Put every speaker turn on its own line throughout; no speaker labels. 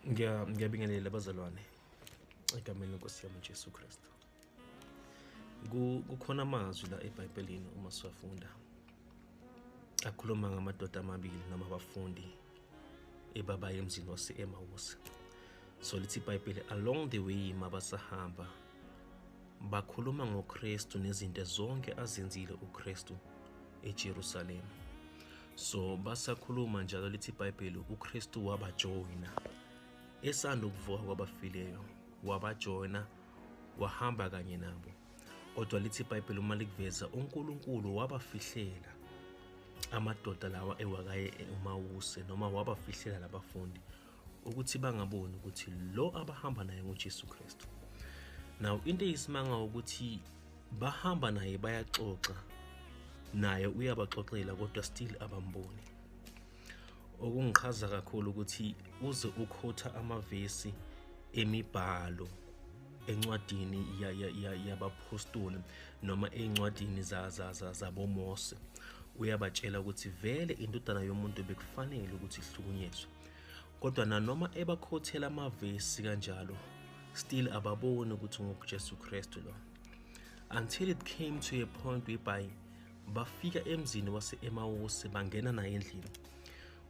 Ngiyabingelela bazalwane egameni lenkosi yami uJesu Kristu. Kukhona amazwi la eBhayibhelini uma siwafunda akhuluma ngamadoda amabili noma abafundi ebabaya emzini wase-Emawusi. So lithi iBhayibheli, along the way mabasahamba bakhuluma ngoKristu nezinto zonke azenzile uKristu eJerusalema. So basakhuluma njalo, lithi iBhayibheli, uKristu wabajoyina esanda ukuvuka kwabafileyo, wabajoyina, wahamba kanye nabo. Kodwa lithi iBhayibheli uma likuveza, uNkulunkulu wabafihlela amadoda lawa ewakaye eMawuse, noma wabafihlela labafundi ukuthi bangaboni ukuthi lo abahamba naye nguJesu Kristu. Now into eyisimanga ukuthi bahamba naye, bayaxoxa naye, uyabaxoxela, kodwa still abamboni. Okungichaza kakhulu ukuthi uze ukhotha amavesi emibhalo encwadini yabapostoli noma ey'ncwadini zaboMose, uyabatshela ukuthi vele indodana yomuntu bekufanele ukuthi ihlukunyezwe. Kodwa nanoma ebakhothela amavesi kanjalo, still ababoni ukuthi nguJesu Kristu lo, until it came to a point whereby bafika emzini wase-Emawusi, bangena naye endlini.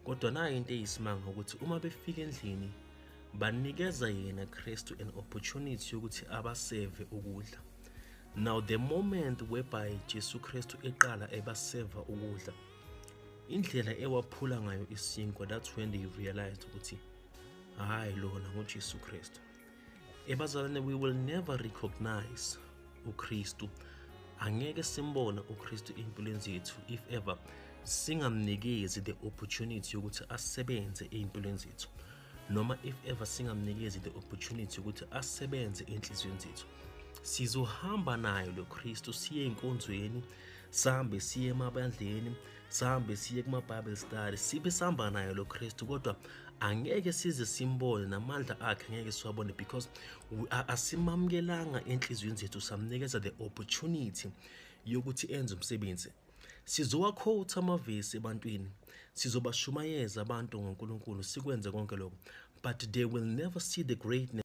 Kodwa nayo into eyisimanga ukuthi uma befika endlini, banikeza yena Kristu an opportunity yokuthi abaseve ukudla. Now the moment whereby Jesu Kristu eqala ebaseva ukudla, indlela ewaphula ngayo isinkwa, that's when they realized ukuthi hayi, lona nguJesu Kristu. Ebazalwane, we will never recognize uKristu, angeke simbone uKristu empilweni zethu if ever singamnikezi the opportunity yokuthi asebenze ey'mpilweni zethu, noma if ever singamnikezi the opportunity ukuthi asebenze enhliziyweni zethu. Sizohamba naye lo Kristu, siye enkonzweni, sihambe siye emabandleni, sihambe siye kuma-Bible study, sibe sihamba naye lo Kristu, kodwa angeke size simbone, namandla akhe angeke siwabone, because asimamkelanga enhliziyweni zethu, samnikeza the opportunity yokuthi enze umsebenzi. Sizowakhotha amavesi ebantwini, sizobashumayeza abantu ngoNkulunkulu, sikwenze konke lokho, but they will never see the greatness.